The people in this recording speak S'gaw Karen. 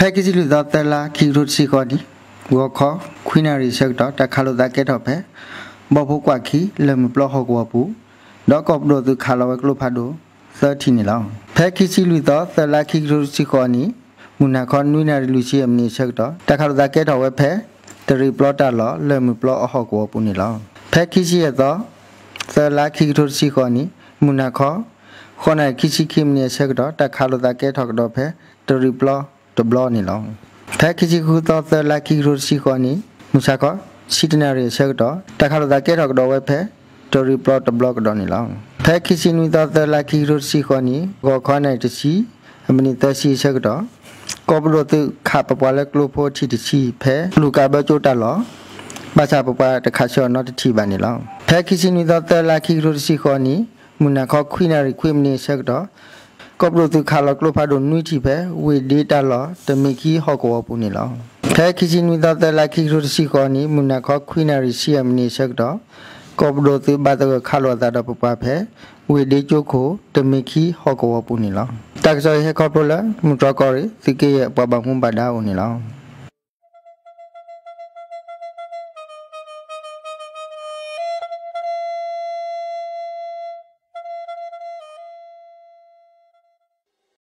ဖဲခံဆံလွံၢ်သီ သၢလါ ခံကထိတဆံဃိးနံၣ် ဂီၤခီ ခွံနၣ်ရံၣ်အဆၢကတီၢ် တၢ်ခးလိာ်သးကဲထီၣ်ဖဲ ဘီဖိကွၢ်ခံ လၢၢ်မုၢ်ပျီဟီၣ်ကဝီၤပူၤ ဒီးကိးပဒိၣ်သုးခးလီၤဝဲကျိဖးဒိၣ် သၢထံၣ်န့ၣ်လီၤ. ဖဲခံဆံလွံၢ်သီ သၢလါ ခံကထိတဆံဃိးနံၣ် မုၢ်နၤခီ နွံနၣ်ရံၣ် လွံၢ်ဆံအမံးနံးအဆၢကတီၢ် တၢ်ခးလိာ်သးကဲထီၣ်ဝဲဖဲ တရံးပျီတၢ်လီၢ် လၢၢ်မုၢ်ပျီအဟီၣ်ကဝီၤပူၤန့ၣ်လီၤ. ဖဲခံဆံယဲၢ်သီ သၢလါ ခံကထိတဆံဃိးနံၣ် မုၢ်နၤခီ ဃိးနၣ်ရံၣ် ခံဆံခံမံးနံးအဆၢကတီၢ် တၢ်ခးလိာ်သးကဲထီၣ်ကဒီးဖဲ တရံးပျီတဘျီန့ၣ်လီၤ. ဖဲခံဆံဃုသီ သၢလါ ခံကထိတဆံဃိးနံၣ် မုၢ်ဆါခီ ဆံတနၣ်ရံၣ်အဆၢကတီၢ် တၢ်ခးလိာ်သးကဲထီၣ်ကဒီးဝဲဖဲ တရံးပျီတဘျီကဒီးန့ၣ်လီၤ. ဖဲခံဆံနွံသီ သၢလါ ခံကထိတဆံဃိးနံၣ် ဂီၤခီနၣ်ရံၣ်တဆံ အမံးနံးသၢဆံအဆၢကတီၢ် ကိးပဒိၣ်သုးခးပပှၤလၢကျိဖိထံၣ်တဆံ ဖဲလူၤကးဘၢကၠိတၢ်လီၢ် ဘၣ်ဆၣ်ပပှၤတခးဆၢအီၤနီတထံၣ်ဘၣ်န့ၣ်လီၤ. ဖဲခံဆံနွံသီ သၢလါ ခံကထိတဆံဃိးနံၣ် မုၢ်နၤခီ ခွံနၣ်ရံၣ် ခွံမံးနံးအဆၢကတီၢ် ကိးပဒိၣ်သုးခးလီၤကျိဖးဒိၣ်နွံထံၣ်ဖဲ ဝ့ၢ်ဒ့တၢ်လီၢ် တမ့ၢ်ခံဟီၣ်ကဝီၤပူၤန့ၣ်လီၤ. ဖဲခံဆံနွံသီ သၢလါ ခံကထိတဆံဃိးနံၣ် မုၢ်နၤခီ ခွံနၣ်ရံၣ် ဆံအမံးနံးအဆၢကတီၢ် ကိးပဒိၣ်သုးဘၣ်သဂၢၢ်ခးလိာ်အသးဒီးပပှၤဖဲ ဝ့ၢ်ဒ့ကၠိခိၣ် တမ့ၢ်ခံဟီၣ်ကဝီၤပူၤန့ၣ်လီၤ. တၢ်ကစီၣ်အံၤဟဲခီဖျိလၢ မုၢ်တြီၢ်ကီၢ်ရ့ၣ် သုးက့ယဲၢ်ပှၤဘၣ်မူဘၣ်ဒါအအိၣ်န့ၣ်လီၤ.